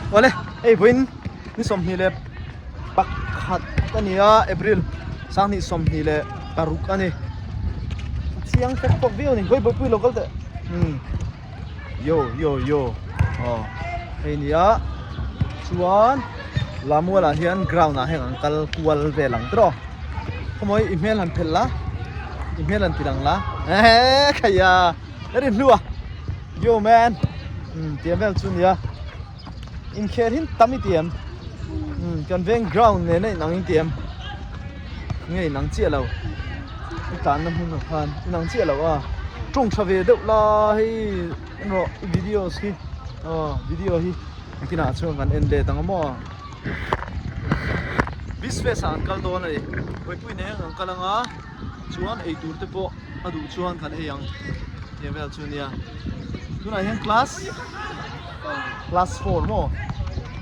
Awle hei vawiin ni 21 a ni a April 2026 a ni a chiang fek fawk viau a ni hawi bawihpui lo kal teh umm yo yo yo aw hei ni a chuan Lamual ah hian ground ah hian an kal kual vel ang tiraw khawmawi i hmel han phelh la i hmel han ti lang la ehe khaia ka rin hnu a yo man umm tiang vel chu nia inkhel hi tam i ti em umm kan veng ground nena inang in ti em nge inang chiah lo i tlanna hmun ah khan inang chiah lo a tawng tha ve deuh la hei en rawh i videos hi aw video hi nakinah chuan kan en let ang a maw bisfest ah an kal dawn a ni mipui nen an kal ang a chuan eitur te pawh a duh chuan kan ei ang tih vel chu nia tunah hian class class four maw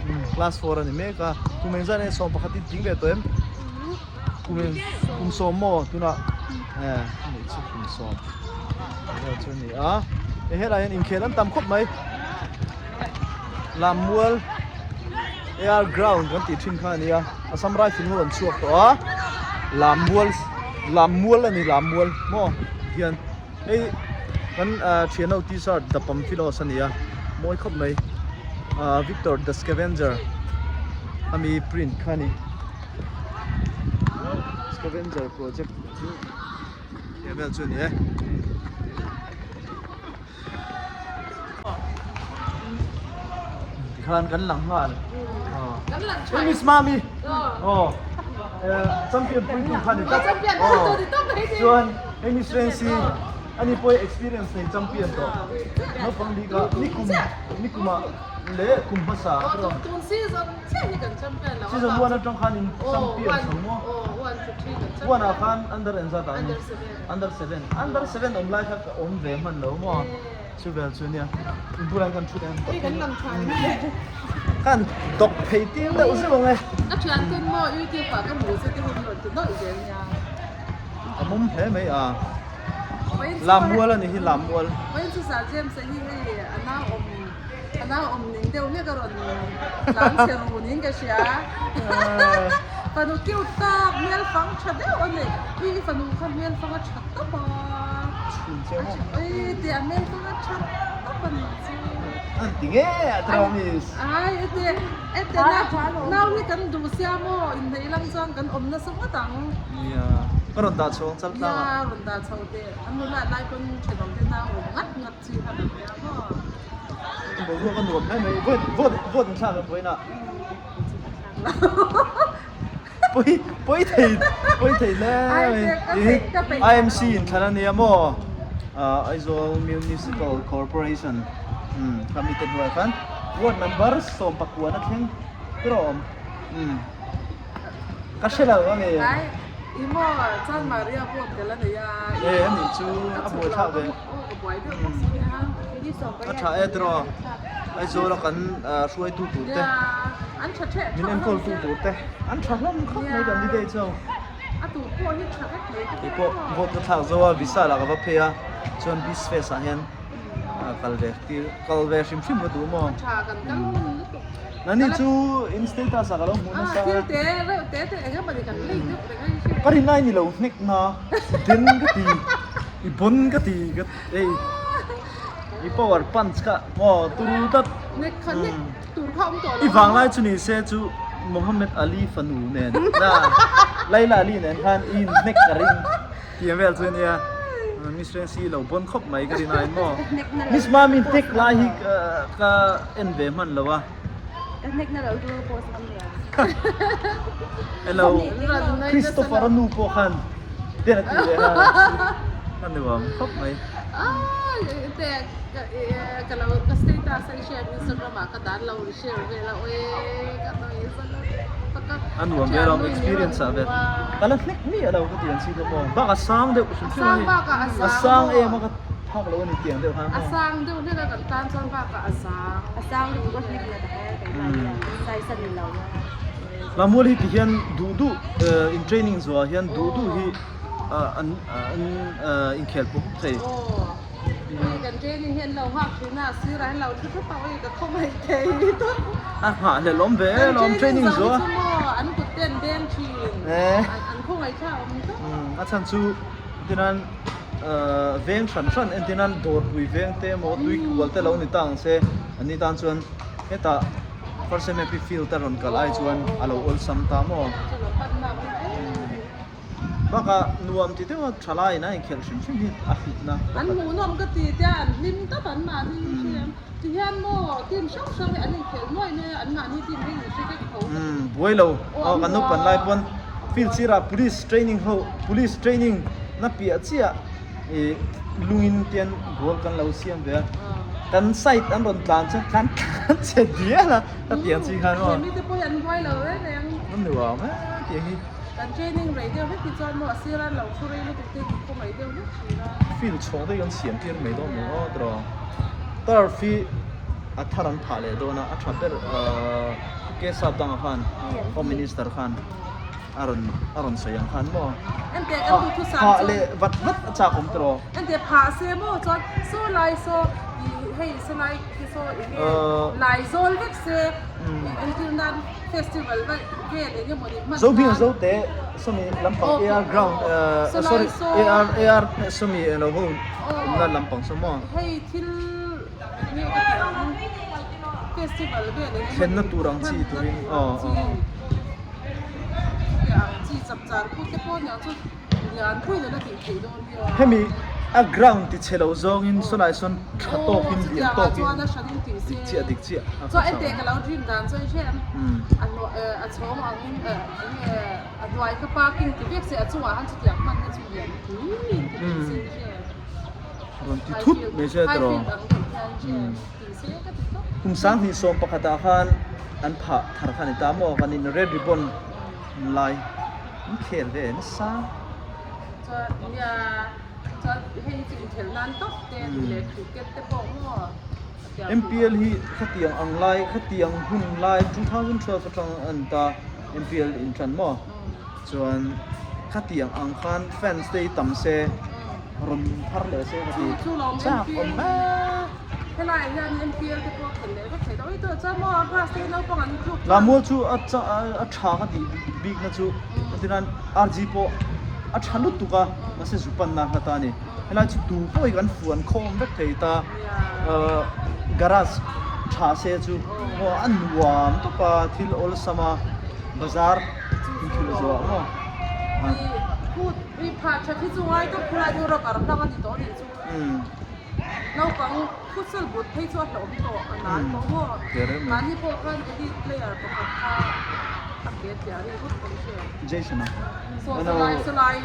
umm class four a ni mek a kum engzat nge 11 in tling ve tawh em kum eng kum sawm maw tunah eh a nih chu kum sawm tih vel chu a ni a hei helaiah hian inkhel an tam khawp mai Lammual air ground kan tih thin kha a ni a Assam Rifle ho an chhuak tawh a Lammual Lammual a ni Lammual maw hian hei kan ah thian ho t-shirt the Pamphilos a ni a mawi khawp mai ah Victor the Scavenger ami print kha a ni Scavenger project chu tih vel chu a ni e. Tikhan kan lang nghal. Ui Miss Mami. Aw. Champion pui tu kha ni tlat. Aw. Chuan hei Miss Rency ani pawh hi experience nei champion tawh. Naupang bik ah nikum nikum ah leh kum hmasa ah te rawh. Season one atang khan in champion chho maw? One ah khan under engzat ah ni? Under 7 Under 7 awm lai kha ka awm ve hman lo maw chu vel chu nia in bulah hian kan thu em kan dawk phei tir deuh zeuh ang e Ka thian ten maw youtube ah ka hmu che te hun rawn ti nawlh zel nia A mum hle mai a Lammual a ni hi Lammual Vawiin chu Sir James a hi hei a nau awm a nau awm ning deuh hlek a rawn tlan chhe ru niin ka hria fanu cute tak hmel fang tha deuh a nei i i fanu kha hmel fang a tha tawp a ei tih a hmel fang a tha tawp a nih chu an ti nge a promise ai ete ete na nau hi kan duh sia maw inneih lang chuan kan awm nasa ngawt ang nia ka rawn dah chho ang chal tlang ah nia rawn dah chho teh an nula lai pawn thenawm te nau awm ngat ngat chi kha kan nia maw. Boruak a nuam hle mai vote vote vote an thlak em vawiin ah pawi pawi thei pawi thei hle mai i IMC in thlan a nia maw ah Aizawl Municipal Corporation umm khami te hnuaiah khan ward number 19 a thleng ber a awm umm. Ka hre lo a nge. Ai i maw chuan Maria pawh tel a nei a. E a nih chu a buai thlak ve. Aw ka buai deuh bawk si a. A tha e tiraw Aizawl a kan hruaitu tur te. An tha theh Min enkawl tu tur te. An tha hlawm khawp mai candidate chu. A tu pawh hi tha vek mai ka Kei pawh vote ka thlak zo a Vishal ah ka va phei a chuan Beach Fest ah hian kal ve tir kal ve hrim hrim ka duh maw. A tha kan kal hun lutuk. Nani chu in status ah ka lo hmuh nasa. Thil te reuh te te eng emawni kan lei deuh reng a hriat. Ka rin lai ni lo hnek na den ka ti i bon ka ti ka ei i power punch kha maw turu tlat. Nek kha nek tur kha awm tawh lo. I vang lai chu ni se chu Mohammed Ali fanu nen na Laila Ali nen khan i in hnek ka ring tih ang vel chu ania Miss Rency lo bon khawp mai ka rin aiin maw Miss Mami hnek lai hi ka en ve hman lo a. Ka hnek na lo chu post ngam nia. Hello Christopher a nu pawh khan ten a ti ve a a nuam khawp mai. Te ka lo ka status a i share Instagram ah ka dan lo i share vel a oe ka noi zalo taka. A nuam ve lo experience ah ve. Ka la hnek miah lo ka ti an si kha maw. Bak a sang deuh hrim hrim a ni. A sang em a ka Phak lo a ni tiang deuh kha maw? A sang deuh hlek a kan tan chuan bakah a zang. A sang lutuk a hnek let a her kei lai hian size a ni lo a. Lammual hi ti hian duh duh in training zuah hian duh duh hi an an inkhel pawh thei. Aw kan training hi an lo nghak thin a, sirah hian lo thu thup a, ui ka khawngaih thei tawp. A nghah hlelh awm ve em alawm training zo a. An kut te an beng thin. An khawngaih tha awm tawp. A chhan chu tinan veng hran hran entinan dawrpui veng te emaw tui kual te lo ni ta ang se an ni tan chuan hetah first MAP field a rawn kal ai chuan a lo awlsam ta maw. Bakah nuam ti deuha thalaiin a inkhelh hrim hrim hi a hlutna pakhat. An hmuhnawm ka ti tia an hlim tawp an mahni hi hriam. Tihian maw team hrang hrang hi an inkhelh nuai nuai a, an mahni team hi an inhre vek tho. Umm buai lo. Aw kan naupan lai pawn field sirah police training ho police training na piah chiah ih lungin tian goal kan lo siam ve a. Kan side an rawn tlan chuan tlan tlan che dial a ka tiang chi khan maw. Hemi te pawh hi an buai lo reng reng. An nuam e tiang hi. Kan training rei deuh hlek hi chuan maw a sir a lo thu rei lutuk te hi khaw mai deuh hlek thin a. Field chhawng te hi kan siam tir mai dawn maw aw tiraw. Turf hi a thar an phah leh dawn a, a tha ber ahh K Sap dangah khan Home Minister khan a rawn a rawn sawi ang khan maw. Enteh kan duhthusam Phah chu leh vat vat a chak awm tiraw. Enteh phah se maw chuan saw lai saw ih hei saw lai khi saw eng nge lai zawl vek se entir nan Festival vel vel eng emaw ni hman Zo hming zo te sawmi lampang AR ground sorry AR AR sawmi eng lo ho awmna lampang saw maw. Hei thil eng nge ka tih ang festival vel eng emaw ni Thlenna tur ang chi turin aw aw. Chutiang ang chi chapchar kut te pawh aniang chu lian pui leh la tih theih dawn nia. Hemi a ground ti chhe lo zawngin sawlai sawn tha tawkin lian tawkin dik chiah dik chiah a Chuan enteh ka lo dream dan chu i hre em a chhawng angin enge a hnuai kha parking ti vek se a chungah khan chutiang hman na chu lian pui in ti thei se i hre em. Rawn ti thut mai se tiraw. High field ang deuh hian i hre em ti se ka ti tawp. Kum 2011 ah khan an phah thar kha a ni ta maw kan in red ribbon lai an khel ve nasa. Chuan nia chuan hei chu inkhelh nan tawp te tih leh cricket te pawh maw a tiang MPL hi khatiang ang lai khatiang hun lai 2012 atang an ta MPL in tan maw chuan khatiang ang khan fans te hi tam se rawn thar leh se ka ti chak awm mek. Helaiah hian MPL te pawh a khelh leh vek thei tawh. Ui tawh chuan maw grass te hi naupang an tluk chuan. Lammual chu a a tha ka tih bik na chu entirnan RG pawh a tha lutuk a mahse zu panna hla ta a ni. Helai chu tu pawh hi kan fuan khawm vek thei ta garage tha se chu maw a nuam tawp a thil awlsam a bazar inkhel zawh maw. Ui phah that hi chu ngai tawp khulai chu rubber hmang a ni tawh a nih chu. Naupang futsal but phei chu a hlauhawm tawh a nal tawh maw? Mahni pawh khan elite player pakhat kha a ke tliah ri vut pawh i hria. Jason a? Saw sawlai sawlai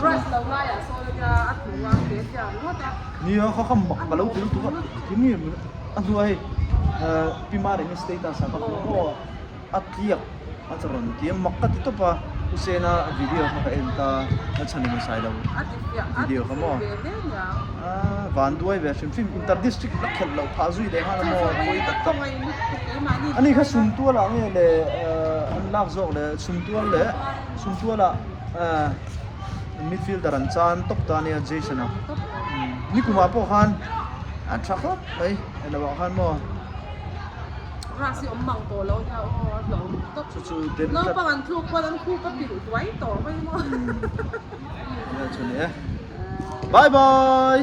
brush lo laiah sawn ania a hnu a ke tliah ringawt a. Nia kha kha mak ka lo ti lutuk a tinge a hnuah hei Pi Maremi status ah ka hmu maw a tliak. A cha rawn ti a, mak ka ti tawp a, U Sena video kha ka en ta, a chhan in a sai lo video kha maw? Aaa van duai ve hrim hrim, inter district la khelh loh phah zui leh nghal a maw, pawi tak tak. Ani kha Sumtual ah nge le an lak zawk le, Sumtual leh Sumtual ah midfielder an chan tawp ta ania Jason a, nikum ah pawh khan a tha khawp mai, eng lo ah khan maw. Grass hi awm mang tawh lo nia aw a hlauhawm tawp. Chu chu den tlat. Naupang an tluk pawn an khup a pilh duai tawh mai maw. Nia chu ni e. Bye bye.